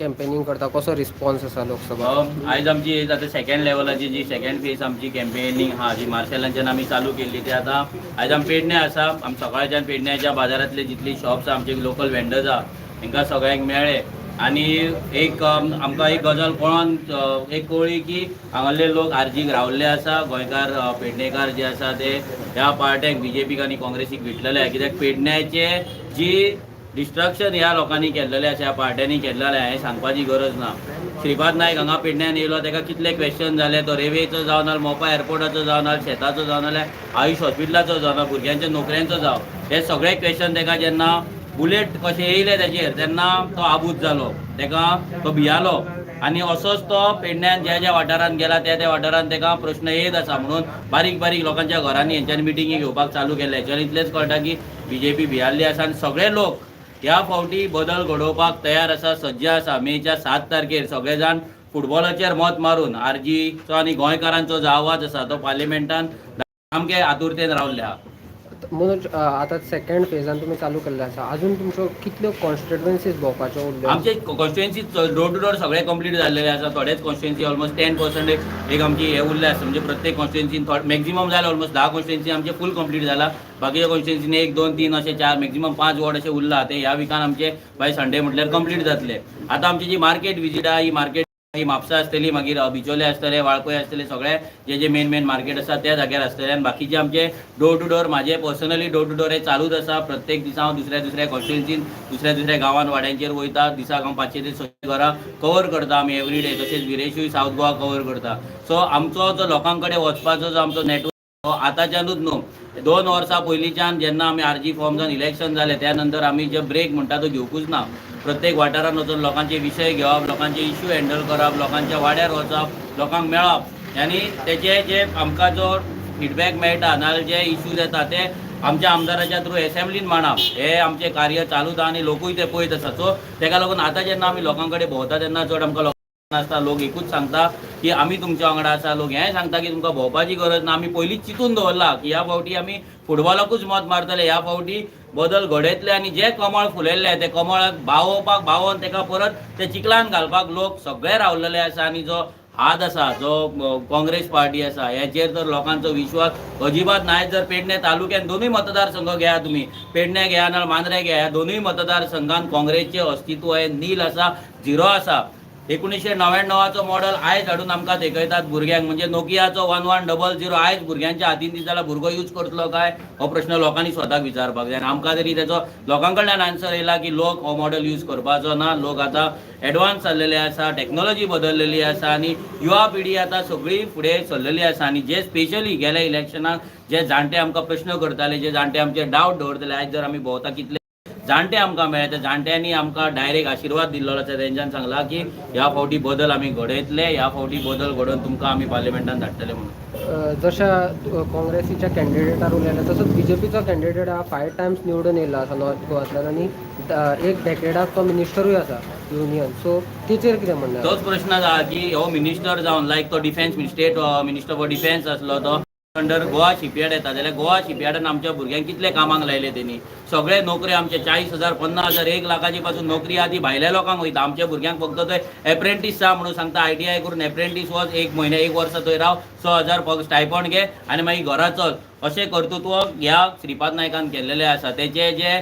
Campaigning करता, कसो response आसा लोकसभा? आयज आमची आतां सेकंड लेवलाची जी सेकंड फेज आमची कॅम्पेनिंग आहा, जी मार्शेलांच्यान आमी चालू केल्ली, ती आतां आयज आमी पेडणे आसा. आमी सकाळच्यान पेडण्याच्या बाजारांतले जितली शॉप्स आहा, आमचे लोकल वेंडर्स आहा, हेंकां सगळ्यांक मेळ्ळे आनी एक आमकां एक गजाल कळोन एक कळ्ळी की हांगासले लोक आरजीक रावल्ले आसा. गोंयकार, पेडणेकार जे आसा ते ह्या पार्ट्यांक, बीजेपीक आनी काँग्रेसीक विटलेले आहा, कित्याक पेडण्याचे जी डिस्ट्रक्शन ह्या लोकांनी केल्लेलें आसा, ह्या पार्ट्यांनी केल्लेलें आहा, हें सांगपाची गरज ना. श्रीपाद नायक हांगा पेडण्यान येयलो, ताका कितले क्वेश्चन जाले, तो रेवेचो जावं, नाल्यार मोपा एअरपोर्टाचो जावं, नाल्यार शेताचो जावं, नाल्यार आयुष हॉस्पिटलाचो जावं, नाल्यार भुरग्यांच्या नोकऱ्यांचो जावं, हे सगळे क्वेश्चन ताका जेन्ना बुलेट कशें येयले ताजेर, तेन्ना तो आबूज जालो, ताका तो भियालो आनी असोच तो पेडण्यान ज्या ज्या वाठारांत गेला, त्या त्या वाठारांत ताका प्रश्न येयत आसा. म्हणून बारीक बारीक लोकांच्या घरांनी हेंच्यांनी मिटिंगी घेवपाक चालू केले. हेच्यान इतलेंच कळटा की बीजेपी भियाल्ली आसा आनी सगळे लोक ह्या फावटी बदल घडोवपाक तयार आसा, सज्ज आसा. मेच्या 7 तारखेर सगळे जाण फुटबॉलाचेर मत मारून आरजीचो आनी गोंयकारांचो जो आवाज आसा तो पार्लिमेंटान सामके आतुरतेन रावल्ले आहा. मनोज, आतां सेकंड फेजान तुमी चालू केल्ले आसा, अजून तुमच्यो कितल्यो कॉन्स्टिट्युएन्सीज भोंवपाच्यो उरल्यो? आमचे कॉन्स्टिट्युएन्सी डोर टू डोर सगळे कंप्लीट जाल्लेले आसा. थोडेच कॉन्स्टिट्युएन्सी, ऑलमोस्ट 10% एक आमची हे उरले आसा. म्हणजे प्रत्येक कॉन्स्टिट्युएन्सीन मॅक्झिमम जाले ऑलमोस्ट 10 कॉन्स्टिट्युएन्सी आमचे फूल कंप्लीट जाला. बाकीच्या कॉन्स्टिट्युएन्सीन एक, दोन, तीन अशे चार, मॅक्झिमम पांच वॉर्ड अशे उरला. ते ह्या विकान आमचे बाय संडे म्हटल्यार कंप्लीट जातले. आतां आमची जी मार्केट विजीट आहा, ही मार्केट ही म्हापसा आसतली, मागीर बिचोले आसतले, वाळपय आसतले, सगळे जे जे मेन मेन मार्केट आसा त्या जाग्यार आसतले. आनी बाकीचे आमचे डोर टू डोर, म्हाजे पर्सनली डोर टू डोर हे चालूच आसा. प्रत्येक दिसा हांव दुसऱ्या दुसऱ्या कॉन्स्टिट्युएन्सीन, दुसऱ्या दुसऱ्या गांवान, वाड्यांचेर वयता. दिसाक हांव 500 ते 600 घरां कवर करता आमी एवरी डे. तशेंच विरेशूय सावथ गोवा कवर करता. सो आमचो जो लोकां कडेन वचपाचो जो आमचो नेटवर्क हो आतांच्यानूच न्हू, 2 वर्सां पयलींच्यान जेन्ना आमी आरजी फॉर्म जावन इलेक्शन जालें, त्या नंतर आमी जे ब्रेक म्हणटा तो घेवकूच ना. प्रत्येक वाठारांत वचून लोकांचे विशय घेवप, लोकांचे इश्यू हँडल करप, लोकांच्या वाड्यार वचप, लोकांक मेळप आनी तेचे जे आमकां जो फिडबॅक मेळटा, नाजाल्यार जे इश्यूज येता ते आमच्या आमदाराच्या थ्रू एसेंब्लीन मांडप, हे आमचें कार्य चालूच आहा आनी लोकूय ते पळयत आसा. सो तेका लागून आतां जेन्ना आमी लोकां कडेन भोंवता तेन्ना चड आमकां लोक नासता. लोक एकूच सांगता की आमी तुमच्या वांगडा आसा. लोक हेंय सांगता की तुमकां भोंवपाची गरज ना, आमी पयलींच चिंतून दवरला की ह्या फावटी आमी फुटबॉलाकूच मत मारतले, ह्या फावटी बदल घडयतले. आनी जे कमळ फुलयल्ले ते कमळाक बावोवपाक, बावोवन तेका परत ते चिखलान घालपाक लोक सगळे रावलेले आसा. आनी जो हात आसा, जो काँग्रेस पार्टी आसा, हेचेर तर लोकांचो विश्वास अजिबात ना. जर पेडणे तालुक्यान दोनूय मतदारसंघ घेया तुमी, पेडणे घेया नाल्यार मांद्रे घेया, ह्या दोनूय मतदारसंघान काँग्रेसचें अस्तित्व हें नील आसा, झिरो आसा. 1999चो मॉडल आयज हाडून आमकां दाखयतात भुरग्यांक. म्हणजे नोकियाचो 1100 आयज भुरग्यांच्या हातीन दित जाल्यार भुरगो यूज करतलो काय, हो प्रश्न लोकांनी स्वताक विचारपाक जाय. आनी आमकां तरी तेचो लोकां कडल्यान आन्सर येयला की लोक हो मॉडल यूज करपाचो ना. लोक आतां एडवान्स जाल्लेले आसा, टॅक्नोलॉजी बदललेली आसा आनी युवा पिढी आतां सगळी फुडें सरलेली आसा. आनी जे स्पेशली गेल्या इलेक्शनाक जे जाणटे आमकां प्रश्न करताले, जे जाणटे आमचे डावट दवरतले, आयज जर आमी भोंवता, कितले जाणटे आमकां मेळ्ळे, त्या जाणट्यांनी आमकां डायरेक्ट आशिर्वाद दिल्लो आसा. तेंच्यान सांगला की ह्या फावटी बदल आमी घडयतले, ह्या फावटी बदल घडोवन तुमकां आमी पार्लिमेंटान धाडटले म्हणून. जशा काँग्रेसीच्या कॅन्डिडेटार उलयले, तसोच बीजेपीचो कॅन्डिडेट हा, फायव टायम्स निवडून येयल्लो आसा नॉर्थ गोवांतल्यान आनी एक डेकेडाक तो मिनिस्टरूय आसा युनियन. सो तेचेर कितें म्हणणें? तोच प्रश्न आसा की हो मिनिस्टर जावन, लायक तो defence state minister for defence आसलो, तो अंडर गोवा शिपयार्ड येता जाल्यार गोवा शिपयार्डान आमच्या भुरग्यांक कितले कामाक लायले तेणी? सगळे नोकरी आमचे 40,000, 50,000, 1 लाखाची पासून नोकरी आदी भायल्या लोकांक वयता. आमच्या भुरग्यांक फक्त थंय एप्रेंटीस आसा म्हणून सांगता. आयटीआय करून एप्रेंटीस वच, एक म्हयने, एक वर्सा थंय राव, 6,000 फक्त स्टायपंड घे आनी मागीर घरा चल. अशें कर्तृत्व ह्या श्रीपाद नायकान केल्लेलें आसा. तेचें जें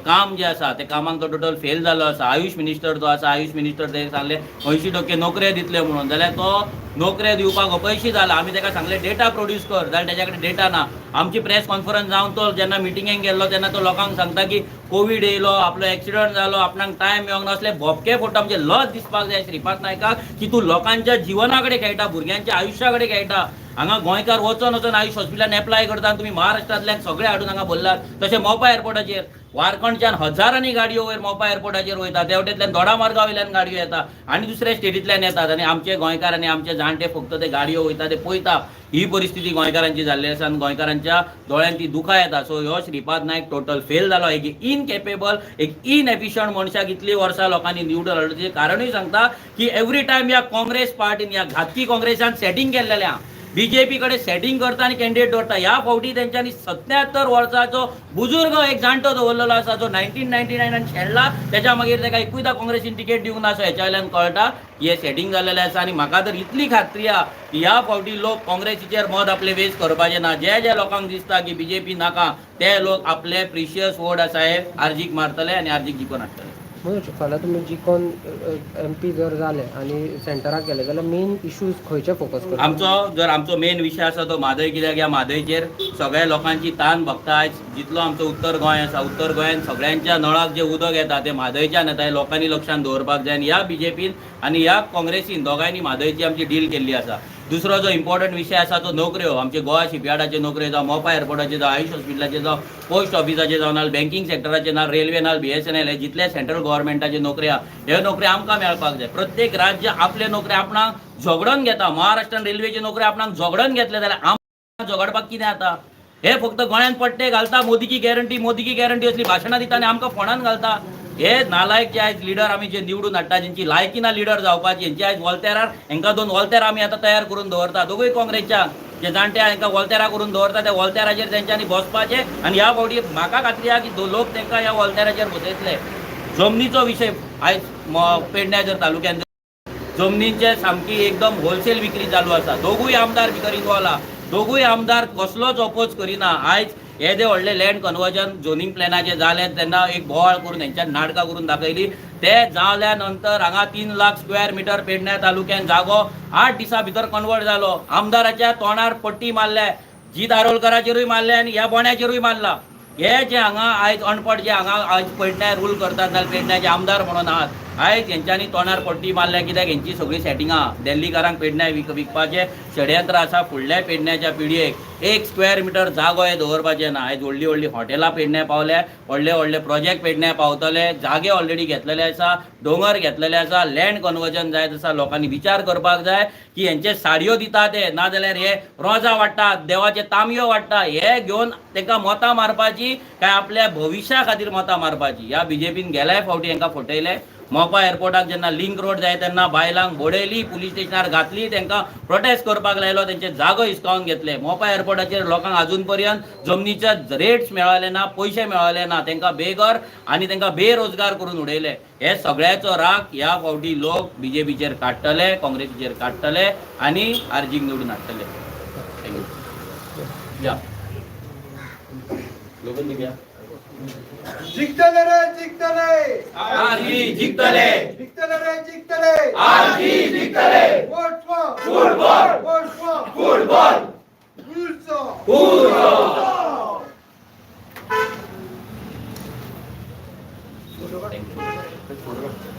काम जें आसा, ते कामाक तो टोटल फेल जाल्लो आसा. आयुष मिनिस्टर जो आसा, आयुष मिनिस्टर ते सांगले 80% नोकऱ्यो दितले म्हणून, जाल्यार तो नोकऱ्यो दिवपाक अपयशी जाला. आमी ताका सांगलें डेटा प्रोड्यूस कर, जाल्यार तेच्या कडेन डेटा ना. आमची प्रेस कॉन्फरन्स जावन तो जेन्ना मिटिंगेक गेल्लो तेन्ना तो लोकांक सांगता की कोवीड येयलो, आपलो एक्सिडंट जालो, आपणाक टायम मेळोंक ना. असले भोपके फोटो. आमचे लज दिसपाक जाय श्रीपाद नायकाक की तूं लोकांच्या जिवना कडेन खेळटा, भुरग्यांच्या आयुश्या कडेन खेळटा. हांगा गोंयकार वचोन वचोन आयुष हॉस्पिटलान एप्लाय करता आनी तुमी महाराष्ट्रांतल्यान सगळे हाडून हांगा भरलात. तशें मोपा एअरपोर्टाचेर वारखंडच्यान हजारांनी गाडयो वयर मोपा एअरपोर्टाचेर वयता. त्या वटेंतल्यान दोडामार्गा वयल्यान गाडयो येता आनी दुसऱ्या स्टेटींतल्यान येतात आनी आमचे गोंयकार आनी आमचे जाणटे फक्त ते गाडयो वयता ते पळयता. ही परिस्थिती गोंयकारांची जाल्ली आसा आनी गोंयकारांच्या दोळ्यांत ती दुखां येता. सो ह्यो श्रीपाद नायक टोटल फेल जालो. एक इनकेपेबल, एक इनएफिशंट मनशाक इतलीं वर्सां लोकांनी निवडून हाडलो तेजें कारणूय सांगता की एवरी टायम ह्या काँग्रेस पार्टीन, ह्या घातकी काँग्रेसान सेटींग केल्लेलें आहा. बीजेपी कडेन सेटिंग करता आनी कॅन्डिडेट दवरता. ह्या फावटी तेंच्यांनी 77 वर्साचो बुजुर्ग एक जाणटो दवरलेलो आसा, जो 1999 शेणला. तेच्या मागीर तेका एकूयदा काँग्रेसीन तिकेट दिवंक ना. सो हेच्या वयल्यान कळटा की हे सेटिंग जाल्लेलें आसा. आनी म्हाका तर इतली खात्री आहा की ह्या फावटी लोक काँग्रेसीचेर मत आपले वेस्ट करपाचे ना. जे जे लोकांक दिसता की बीजेपी नाका, ते लोक आपले प्रिशियस वोट आसा हे आरजीक मारतले आनी आरजीक जिखोवन हाडटले. म्हणून फाल्यां तुमी जिखोन एमपी जर जाले आनी सेंटराक गेले जाल्यार मेन इश्यूज खंयचे फोकस करता? आमचो मेन विशय आसा तो म्हादय, कित्याक ह्या म्हादयचेर सगळ्या लोकांची तान भोगता. आयज जितलो आमचो उत्तर गोंय आसा, उत्तर गोंयान सगळ्यांच्या नळाक जें उदक येता तें म्हादयच्यान येता, हें लोकांनी लक्षांत दवरपाक जाय. आनी ह्या बीजेपीन आनी ह्या काँग्रेसीन दोगांयनी म्हादयची आमची डील केल्ली आसा. दुसरो जो इम्पॉर्टंट विशय आसा तो नोकऱ्यो, आमचे गोवा शिपयार्डाचे नोकऱ्यो जावं, मोपा एअरपोर्टाचे जावं, आयुष हॉस्पिटलाचे जावं, पोस्ट ऑफिसाचे जावं, नाल्यार बँकींग सेक्टराचे, ना रेल्वे, ना बीएसएनएल, हे जितले सेंट्रल गव्हर्मेंटाचे नोकऱ्यो आहा, ह्यो नोकऱ्यो आमकां मेळपाक जाय. प्रत्येक राज्य आपले नोकऱ्यो आपणाक झगडोन घेता. महाराष्ट्रान रेल्वेची नोकरी आपणाक झगडोन घेतले जाल्यार आमकां झगडपाक कितें जाता? हे फक्त गोंयांत पट्टे घालता, मोदी की गॅरंटी, मोदी की गॅरंटी असली भाशणां दिता आनी आमकां फोंडान घालता. हे नालायक जे आयज लिडर आमी जे निवडून हाडटा, जेंची लायकी ना लिडर जावपाची, हेंची आयज वॉल्तेरार हेंकां दोन वॉल्तेरां आमी आतां तयार करून दवरता. दोगूय काँग्रेसच्या जे जाणटे आहा हेंकां वॉल्तेरां करून दवरता. त्या वॉल्तेराचेर तेंच्यांनी बसपाचें आनी ह्या फावटी म्हाका खात्री आहा की लोक तेंकां ह्या वॉल्तेराचेर बसयतले. जमनीचो विशय, आयज पेडण्या जर तालुक्यांत जमनींचे सामकी एकदम होलसेल विक्री चालू आसा. दोगूय आमदार भितर इनवॉल्व आहा. दोगूय आमदार कसलोच ओपोज करिना. आयज हे जे व्हडले लँड कन्वर्जन झोनींग प्लॅनाचे जाले तेन्ना एक बोवाळ करून हेंच्यान नाटकां करून दाखयली. ते जाल्या नंतर हांगा 3 लाख स्क्वेअर मिटर पेडण्या तालुक्यान जागो 8 दिसां भितर कन्वर्ट जालो. आमदाराच्या तोंडार पट्टी मारल्या, जीत आरोलकराचेरूय मारले आनी ह्या बोण्याचेरूय मारला. हे जे हांगा आयज अणपड जे हांगा आयज पेडण्या रूल करतात, नाल्यार पेडण्याचे आमदार म्हणून आहात, आयज हेंच्यांनी तोंडार पट्टी मारल्या, कित्याक हेंची सगळी सेटिंगां दिल्लीकारांक पेडण्या विकपाचें षडयंत्र आसा. फुडल्या पेडण्याच्या पिळयेक एक स्क्वेअर मिटर जागो हे दवरपाचें ना. आयज व्हडली व्हडली हॉटेलां पेडण्या पावल्या, व्हडले व्हडले प्रोजेक्ट पेडण्या पावतले. जागे ऑलरेडी घेतलेले आसा, दोंगर घेतलेले आसा, लँड कन्वर्जन जायत आसा. लोकांनी विचार करपाक जाय की हेंचे साडयो दिता ते, नाजाल्यार हे रोजां वाडटात, देवाचे तांबयो वाडटा, हे घेवन तांकां मतां मारपाची काय आपल्या भविश्या खातीर मतां मारपाची? ह्या बीजेपीन गेल्याय फावटी हांकां फटयले. मोपा एअरपोर्टाक जेन्ना लिंक रोड जाय तेन्ना बायलांक बडयली, पुलीस स्टेशनार घातली, तांकां प्रोटेस्ट करपाक लायलो, तेंचे जागो हिसकावन घेतले. मोपा एअरपोर्टाचेर लोकांक अजून पर्यंत जमनीचे रेट्स मेळले ना, पयशे मेळले ना. तांकां बेघर आनी तांकां बेरोजगार करून उडयले. हे सगळ्याचो राग ह्या फावटी लोक बीजेपीचेर काडटले, काँग्रेसीचेर काडटले आनी आरजीक निवडून हाडटले. Thank you. या लोगन दिव्या. जिखतले रे, जिखतले. आरजी जिखतले. जिखतले रे, जिखतले. आरजी जिखतले. Vote for football. Vote for football. उरचो. पुरो. Thank you.